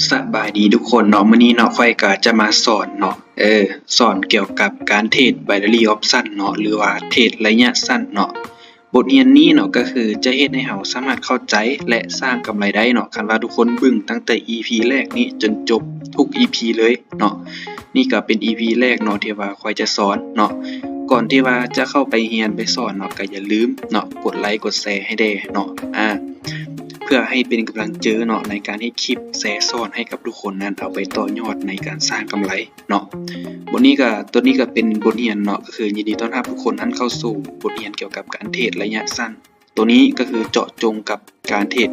ສະບາຍດີທຸກຄົນເນາະ, ມື້ນີ້ເນາະ ຂ້ອຍກະຈະມາສອນເນາະ ເອີ ສອນກ່ຽວກັບການເທຣດ binary option ເນາະ ຫຼືວ່າເທຣດໄລຍະສັ້ນເນາະ. ບົດຮຽນນີ້ເນາະ ກໍຄືຈະເຮັດໃຫ້ເຮົາສາມາດເຂົ້າໃຈ ແລະ ສ້າງກຳໄລໄດ້ເນາະ. ຄັນວ່າທຸກຄົນເບິ່ງຕັ້ງແຕ່ ອີພີ ແລກນີ້ຈົນຈົບທຸກ ອີພີ ເລີຍເນາະ, ນີ້ກໍເປັນ ອີພີ ແລກເນາະ ທີ່ວ່າຂ້ອຍຈະສອນເນາະ. ກ່ອນທີ່ວ່າຈະເຂົ້າໄປຮຽນໄປສອນເນາະ ກໍຢ່າລືມເນາະ ກົດໄລກົດແຊໃຫ້ແດ່ເນາະ ອາ ເພື່ອໃຫ້ເປັນກຳລັງໃຈເນາະ ໃນການເຮັດຄລິບແຊສອນໃຫ້ກັບທຸກຄົນນັ້ນ ເອົາໄປຕໍ່ຍອດໃນການສ້າງກຳໄລເນາະ. ບົດນີ້ກໍ ຕົວນີ້ກໍເປັນບົດຮຽນເນາະ ກໍຄືຍິນດີຕ້ອນຮັບທຸກຄົນນັ້ນເຂົ້າສູ່ບົດຮຽນກ່ຽວກັບການເທຣດໄລຍະສັ້ນ. ຕົວນີ້ກໍຄືເຈາະຈົງກັບການເທຣດ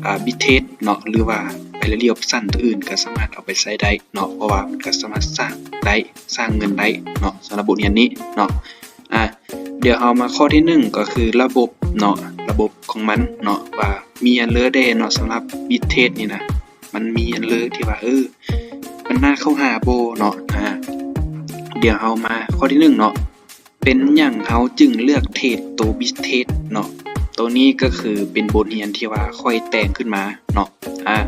ອາ Bitrade ເນາະ ຫຼືວ່າ binary option ຕົວອື່ນກໍສາມາດເອົາໄປໃຊ້ໄດ້ເນາະ ເພາະວ່າມັນກໍສາມາດສ້າງໄດ້ ສ້າງເງິນໄດ້ເນາະ ສຳລັບບົດຮຽນນີ້ເນາະ. ອາ ດຽວເຮົາມາຂໍ້ທີໜຶ່ງ ກໍຄືລະບົບເນາະ ລະບົບຂອງມັນເນາະ ວ່າມີຫຍັງເລີແດ່ເນາະ. ສຳລັບ Bitrade ນີ້ນະ ມັນມີຫຍັງເລີທີ່ວ່າ ເອີ ມັນໜ້າເຂົ້າຫາບໍ່ເນາະ. ອາ ດຽວເຮົາມາຂໍ້ທີໜຶ່ງເນາະ ເປັນຫຍັງເຮົາຈຶ່ງເລືອກເທຣດໂຕ Bitrade ເນາະ? ໂຕນີ້ກໍຄືເປັນບົດຮຽນທີ່ວ່າຂ້ອຍແຕ່ງຂຶ້ນມາເນາະ. ອາ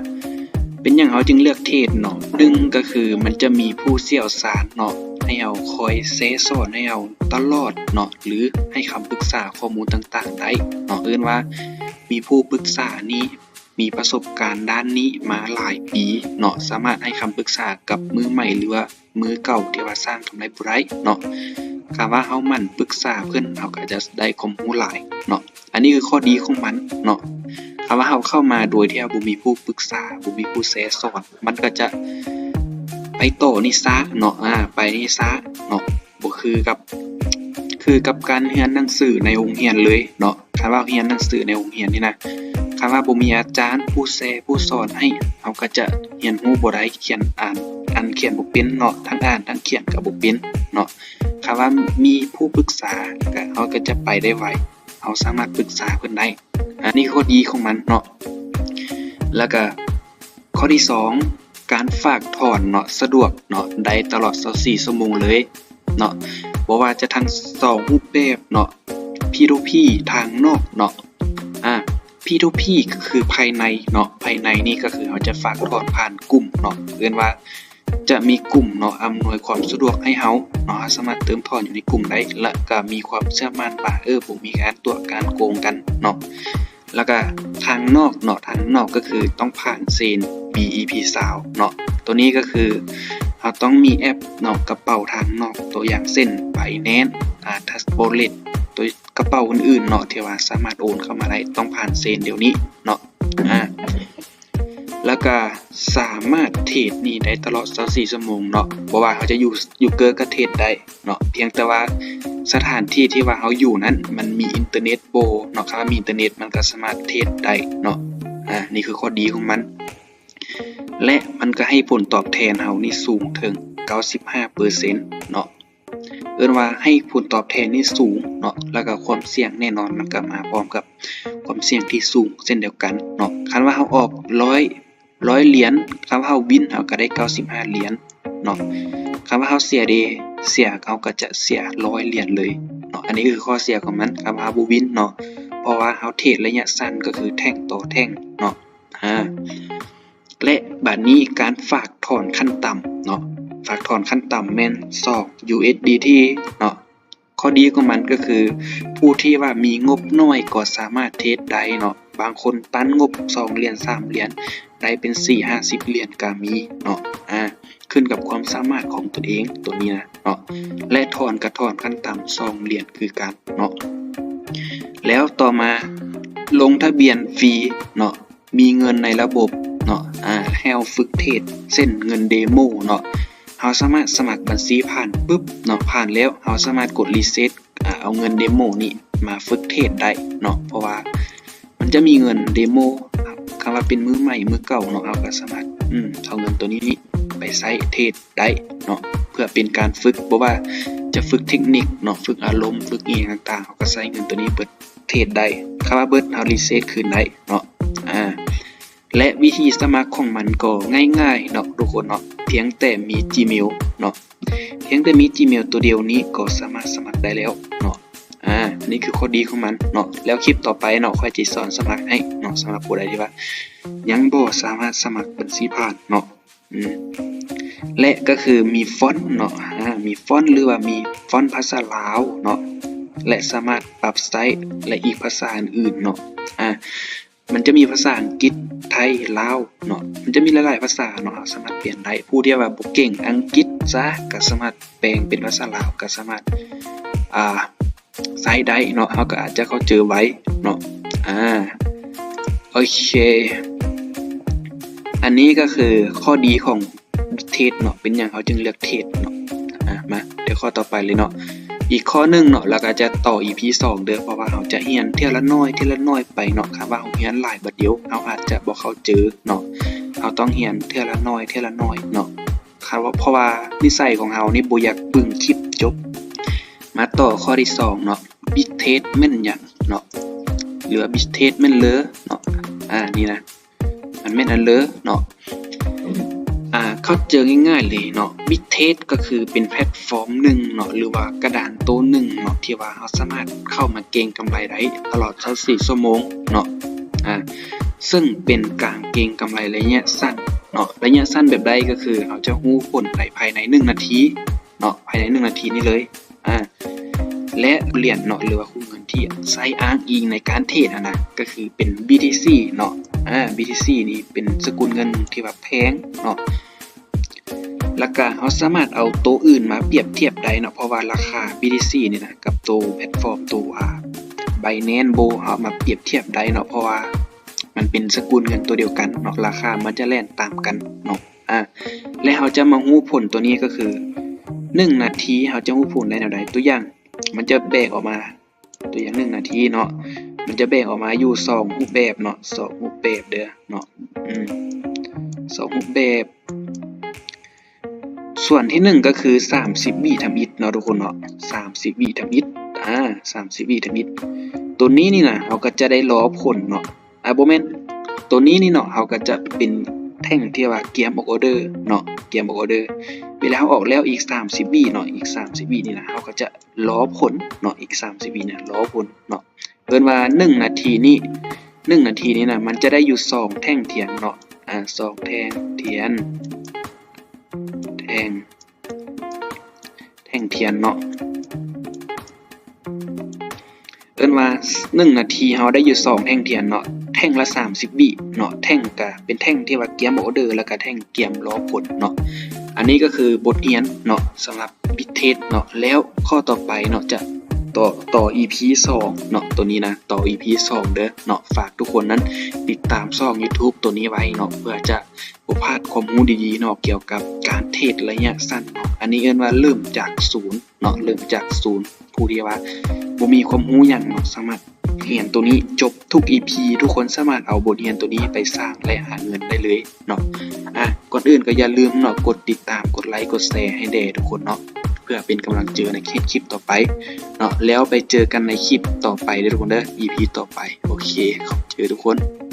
ເປັນຫຍັງເຮົາຈຶ່ງເລືອກເທຣດເນາະ? ໜຶ່ງກໍຄືມັນຈະມີຜູ້ຊ່ຽວຊານເນາະ ໃຫ້ເຮົາຄອຍແຊສອນໃຫ້ເຮົາຕະຫຼອດເນາະ ຫຼືໃຫ້ຄຳປຶກສາຂໍ້ມູນຕ່າງໆໄດ້ເນາະ. ເອີ້ນວ່າມີຜູ້ປຶກສານີ້ ມີປະສົບການດ້ານນີ້ມາຫຼາຍປີເນາະ ສາມາດໃຫ້ຄຳປຶກສາກັບມືໃໝ່ ຫຼືວ່າ ມືເກົ່າທີ່ວ່າສ້າງກຳໄລບໍ່ໄດ້ເນາະ. ຖ້າວ່າເຮົາໝັ່ນປຶກສາເພິ່ນ ເຮົາກໍຈະໄດ້ຄວາມຮູ້ຫຼາຍເນາະ. ອັນນີ້ຄືຂໍ້ດີຂອງມັນເນາະ. ຖ້າວ່າເຮົາເຂົ້າມາໂດຍທີ່ເຮົາບໍ່ມີຜູ້ປຶກສາ ບໍ່ມີຜູ້ແຊສອນ ມັນກໍຈະໄປຕໍ່ນີ້ຊ້າເນາະ ອາ ໄປນີ້ຊ້າເນາະ. ບໍ່ຄືກັບ ຄືກັບການຮຽນໜັງສືໃນໂຮງຮຽນເລີຍເນາະ. ຄັນວ່າຮຽນໜັງສືໃນໂຮງຮຽນນີ້ນະ ຄັນວ່າບໍ່ມີອາຈານຜູ້ແຊຜູ້ສອນໃຫ້ ເຮົາກໍຈະຮຽນຮູ້ບໍ່ໄດ້ ຂຽນອ່ານ ອ່ານຂຽນບໍ່ເປັນເນາະ ທັງອ່ານທັງຂຽນກໍບໍ່ເປັນເນາະ. ຄັນວ່າມີຜູ້ປຶກສາ ກໍ ເຮົາກໍຈະໄປໄດ້ໄວ ເຮົາສາມາດປຶກສາເພິ່ນໄດ້. ອັນນີ້ຂໍ້ດີຂອງມັນເນາະ. ແລ້ວກໍ ຂໍ້ທີສອງ ການຝາກຖອນເນາະ ສະດວກເນາະ ໄດ້ຕະຫຼອດຊາວສີ່ຊົ່ວໂມງເລີຍເນາະ. ບໍ່ວ່າຈະທັງສອງຮູບແບບເນາະ P to P ທາງນອກເນາະ ອາ P to P ກໍຄືພາຍໃນເນາະ. ພາຍໃນນີ້ກໍຄືເຮົາຈະຝາກຖອນຜ່ານກຸ່ມເນາະ ເອີ້ນວ່າຈະມີກຸ່ມເນາະ ອຳນວຍຄວາມສະດວກໃຫ້ເຮົາເນາະ ເຮົາສາມາດເຕີມຖອນຢູ່ໃນກຸ່ມໄດ້ ແລະ ກໍມີຄວາມເຊື່ອໝັ້ນວ່າ ເອີ ບໍ່ມີການຕົວະການໂກງກັນເນາະ. ແລ້ວກະທາງນອກເນາະ ທາງນອກກໍຄືຕ້ອງຜ່ານເຊັນ ບີອີພີຊາວເນາະ. ໂຕນີ້ກໍຄືເຮົາຕ້ອງມີແອັບເນາະ ກະເປົາທາງນອກ ຕົວຢ່າງເຊັ່ນ Binance ອາ Trust Wallet ໂຕກະເປົາອື່ນໆເນາະ ທີ່ວ່າສາມາດໂອນເຂົ້າມາໄດ້ ຕ້ອງຜ່ານເຊັນດຽວນີ້ເນາະ. ອາ ແລ້ວກະສາມາດເທຣດນີ້ໄດ້ຕະຫຼອດຊາວສີ່ຊົ່ວໂມງເນາະ ບໍ່ວ່າເຮົາຈະຢູ່ ຢູ່ເກີກະເທຣດໄດ້ ເນາະ ພຽງແຕ່ວ່າສະຖານທີ່ທີ່ວ່າເຮົາຢູ່ນັ້ນ ມັນມີອິນເຕີເນັດບໍ່ເນາະ. ຄັນວ່າມີອິນເຕີເນັດ ມັນກໍສາມາດເທຣດໄດ້ເນາະ. ອາ ນີ້ຄືຂໍ້ດີຂອງມັນ ແລະ ມັນກໍໃຫ້ຜົນຕອບແທນເຮົານີ້ສູງເຖິງເກົ້າສິບຫ້າເປີເຊັນເນາະ. ເອີ້ນວ່າໃຫ້ຜົນຕອບແທນນີ້ສູງເນາະ ແລ້ວກໍຄວາມສ່ຽງແນ່ນອນ ມັນກໍມາພ້ອມກັບຄວາມສ່ຽງທີ່ສູງເຊັ່ນດຽວກັນເນາະ. ຄັນວ່າເຮົາອອກຮ້ອຍ ຮ້ອຍຫຼຽນ ຄັນວ່າເຮົາວິນ ເຮົາກໍໄດ້ເກົ້າສິບຫ້າຫຼຽນເນາະ. ຄັນວ່າເຮົາເສຍເດ ເສຍ ເຮົາກໍຈະເສຍຮ້ອຍຫຼຽນເລີຍເນາະ. ອັນນີ້ຄືຂໍ້ເສຍຂອງມັນ ຄັນວ່າເຮົາບໍ່ວິນເນາະ ເພາະວ່າເຮົາເທຣດໄລຍະສັ້ນ ກໍຄືແທ່ງຕໍ່ແທ່ງເນາະ. ອາ ແລະ ບາດນີ້ການຝາກຖອນຂັ້ນຕ່ຳເນາະ ຝາກຖອນຂັ້ນຕ່ຳແມ່ນສອງຢູເອັສດີທີເນາະ. ຂໍ້ດີຂອງມັນກໍຄື ຜູ້ທີ່ວ່າມີງົບໜ້ອຍກໍສາມາດເທຣດໄດ້ເນາະ. ບາງຄົນປັ້ນງົບສອງຫຼຽນ ສາມຫຼຽນ ໄດ້ເປັນສີ່ຫ້າສິບຫຼຽນກໍມີເນາະ. ອາ ຂຶ້ນກັບຄວາມສາມາດຂອງຕົນເອງ ຕົວນີ້ນະເນາະ. ແລະ ຖອນກໍຖອນຂັ້ນຕ່ຳສອງຫຼຽນຄືກັນເນາະ. ແລ້ວຕໍ່ມາ ລົງທະບຽນຟຣີເນາະ ມີເງິນໃນລະບົບເນາະ ອາ ໃຫ້ເຮົາຝຶກເທຣດ ເຊັ່ນ ເງິນເດໂມເນາະ. ເຮົາສາມາດສະໝັກບັນຊີຜ່ານປຶບເນາະ ຜ່ານແລ້ວເຮົາສາມາດກົດຣີເຊັດ ອາ ເອົາເງິນເດໂມນີ້ມາຝຶກເທຣດໄດ້ເນາະ ເພາະວ່າມັນຈະມີເງິນເດໂມ. ຄຳວ່າເປັນມືໃໝ່ ມືເກົ່າເນາະ ເຮົາກໍສາມາດ ອືມ ເອົາເງິນໂຕນີ້ໄປໃຊ້ເທຣດໄດ້ເນາະ ເພື່ອເປັນການຝຶກ ບໍ່ວ່າຈະຝຶກເທັກນິກເນາະ ຝຶກອາລົມ ຝຶກອີ່ຫຍັງຕ່າງໆ ເຮົາກໍໃຊ້ເງິນໂຕນີ້ເປີດ ເທຣດໄດ້. ຄຳວ່າເບິດ ເຮົາຣີເຊັດຄືນໄດ້ເນາະ. ອາ ແລະ ວິທີສະໝັກຂອງມັນກໍງ່າຍໆເນາະທຸກຄົນເນາະ ພຽງແຕ່ມີຈີເມວເນາະ ພຽງແຕ່ມີຈີເມວຕົວດຽວນີ້ກໍສາມາດສະໝັກໄດ້ແລ້ວເນາະ. ອ ອາ ອັນນີ້ຄືຂໍ້ດີຂອງມັນເນາະ. ແລ້ວຄລິບຕໍ່ໄປເນາະ ຂ້ອຍຈະສອນສະໝັກໃຫ້ເນາະ ສຳລັບຜູ້ໃດທີ່ວ່າຍັງບໍ່ສາມາດສະໝັກບັນຊີຜ່ານເນາະ. ອືມ ແລະກໍຄືມີຟອນເນາະ ອາ ມີຟອນ ຫຼືວ່າມີຟອນພາສາລາວເນາະ ແລະສາມາດປັບໃຊ້ ແລະອີກພາສາອື່ນໆເນາະ. ອາ ມັນຈະມີພາສາອັງກິດ ໄທ ລາວເນາະ ມັນຈະມີຫຼາຍໆພາສາເນາະ ເຮົາສາມາດປ່ຽນໄດ້. ຜູ້ທີ່ວ່າບໍ່ເກັ່ງອັງກິດຊະ ກໍສາມາດແປງເປັນພາສາລາວ ກໍສາມາດ ອາ ໃຊ້ໄດ້ເນາະ ເຮົາກໍອາດຈະເຂົ້າໃຈໄວເນາະ. ອາ ໂອເຄ ອັນນີ້ກໍຄືຂໍ້ດີຂອງເທສເນາະ ເປັນຫຍັງເຮົາຈຶ່ງເລືອກເທສເນາະ. ອາ ມາ ດຽວຂໍ້ຕໍ່ໄປເລີຍເນາະ ອີກຂໍ້ໜຶ່ງເນາະ ແລ້ວກໍຈະຕໍ່ອີພີສອງເດີ ເພາະວ່າເຮົາຈະຮຽນເທື່ອລະໜ້ອຍ ເທື່ອລະໜ້ອຍໄປເນາະ. ຄັນວ່າເຮົາຮຽນຫຼາຍບາດດຽວ ເຮົາອາດຈະບໍ່ເຂົ້າໃຈເນາະ ເຮົາຕ້ອງຮຽນເທື່ອລະໜ້ອຍ ເທື່ອລະໜ້ອຍເນາະ. ຄັນວ່າ ເພາະວ່ານິໄສຂອງເຮົານີ້ບໍ່ຢາກເບິ່ງຄລິບຈົບ. ມາຕໍ່ຂໍ້ທີສອງເນາະ ບິດເທສແມ່ນຫຍັງເນາະ ຫຼືວ່າບິດເທສແມ່ນເລີເນາະ. ອາ ນີ້ນະ ມັນແມ່ນອັນເລີເນາະ. ອາ ເຂົ້າໃຈງ່າຍໆເລີຍເນາະ ບິດເທສກໍຄືເປັນແພລດຟອມໜຶ່ງເນາະ ຫຼືວ່າກະດານໂຕໜຶ່ງເນາະ ທີ່ວ່າເຮົາສາມາດເຂົ້າມາເກັງກຳໄລໄດ້ຕະຫຼອດຊາວສີ່ຊົ່ວໂມງເນາະ. ອາ ເຊິ່ງເປັນການເກັງກຳໄລໄລຍະສັ້ນເນາະ. ໄລຍະສັ້ນແບບໃດ ກໍຄືເຮົາຈະຮູ້ຜົນໄດ້ພາຍໃນໜຶ່ງນາທີເນາະ ພາຍໃນໜຶ່ງນາທີນີ້ເລີຍ. ອາ ແລະຫຼຽນເນາະ ຫຼືວ່າຄູ່ເງິນທີ່ໃຊ້ອ້າງອີງໃນການເທຣດຫັ້ນນະ ກໍຄືເປັນບີທີຊີເນາະ. ອາ ບີທີຊີນີ້ເປັນສະກຸນເງິນທີ່ວ່າແພງເນາະ ແລ້ວກະເຮົາສາມາດເອົາໂຕອື່ນມາປຽບທຽບໄດ້ເນາະ ເພາະວ່າລາຄາບີທີຊີນີ້ນະ ກັບໂຕແພລດຟອມໂຕ ອາ ໄບແນນ ໂບ ເຮົາເອົາມາປຽບທຽບໄດ້ເນາະ ເພາະວ່າມັນເປັນສະກຸນເງິນໂຕດຽວກັນເນາະ ລາຄາມັນຈະແລ່ນຕາມກັນເນາະ. ອາ ແລະເຮົາຈະມາຮູ້ຜົນໂຕນີ້ກໍຄື ໜຶ່ງນາທີເຮົາຈະຮູ້ຜົນໄດ້ແນວໃດ? ຕົວຢ່າງ ມັນຈະແບ່ງອອກມາ ຕົວຢ່າງໜຶ່ງນາທີເນາະ ມັນຈະແບ່ງອອກມາຢູ່ສອງຮູບແບບເນາະ ສອງຮູບແບບເດີເນາະ. ອືມ ສອງຮູບແບບ ສ່ວນທີໜຶ່ງກໍຄືສາມສິບວິທຳອິດເນາະທຸກຄົນເນາະ ສາມສິບວິທຳອິດ. ອາ ສາມສິບວິທຳອິດ ໂຕນີ້ນີ້ນະ ເຮົາກໍຈະໄດ້ລໍຜົນເນາະ. ອາ ບໍ່ແມ່ນ ໂຕນີ້ນີ້ເນາະ ເຮົາກໍຈະເປັນແທ່ງທີ່ວ່າກຽມອອກອໍເດີເນາະ ກຽມອອກອໍເດີ. ເວລາເຮົາອອກແລ້ວອີກສາມສິບວິເນາະ ອີກສາມສິບວິນີ້ນະ ເຮົາກໍຈະລໍຜົນເນາະ ອີກສາມສິບວິນະ ລໍຜົນເນາະ. ເອີ້ນວ່າໜຶ່ງນາທີນີ້ ໜຶ່ງນາທີນີ້ນະ ມັນຈະໄດ້ຢູ່ສອງແທ່ງທຽນເນາະ ອາ ສອງແທ່ງທຽນ ແທ່ງ ແທ່ງທຽນເນາະ. ເອີ້ນວ່າໜຶ່ງນາທີເຮົາໄດ້ຢູ່ສອງແທ່ງທຽນເນາະ ແທ່ງລະສາມສິບວິເນາະ ແທ່ງກະເປັນແທ່ງທີ່ວ່າກຽມອອເດີ ແລ້ວກະແທ່ງກຽມລໍຜົນເນາະ. ອັນນີ້ກໍຄືບົດຮຽນເນາະ ສຳລັບບິດເທສເນາະ. ແລ້ວຂໍ້ຕໍ່ໄປເນາະ ຈະຕໍ່ ຕໍ່ອີພີສອງເນາະ ໂຕນີ້ນະ ຕໍ່ອີພີສອງເດີເນາະ. ຝາກທຸກຄົນນັ້ນຕິດຕາມຊ່ອງຢູທູບໂຕນີ້ໄວ້ເນາະ ເພື່ອຈະບໍ່ພາດຄວາມຮູ້ດີໆເນາະ ກ່ຽວກັບການເທຣດໄລຍະສັ້ນເນາະ. ອັນນີ້ເອີ້ນວ່າເລີ່ມຈາກສູນ ເນາະ ເລີ່ມຈາກສູນ ຜູ້ທີ່ວ່າບໍ່ມີຄວາມຮູ້ຫຍັງເນາະ ສາມາດຮຽນໂຕນີ້ຈົບທຸກອີພີ ທຸກຄົນສາມາດເອົາບົດຮຽນໂຕນີ້ໄປສ້າງ ແລະ ຫາເງິນໄດ້ເລີຍເນາະ. ອາ ກ່ອນອື່ນກໍຢ່າລືມເນາະ ກົດຕິດຕາມ ກົດໄລ ກົດແຊໃຫ້ແດ່ທຸກຄົນເນາະ ເພື່ອເປັນກຳລັງໃຈໃນເຮັດຄລິບຕໍ່ໄປເນາະ. ແລ້ວໄປເຈີກັນໃນຄລິບຕໍ່ໄປເດີທຸກຄົນເດີ ອີພີຕໍ່ໄປ. ໂອເຄ ຂອບໃຈທຸກຄົນ.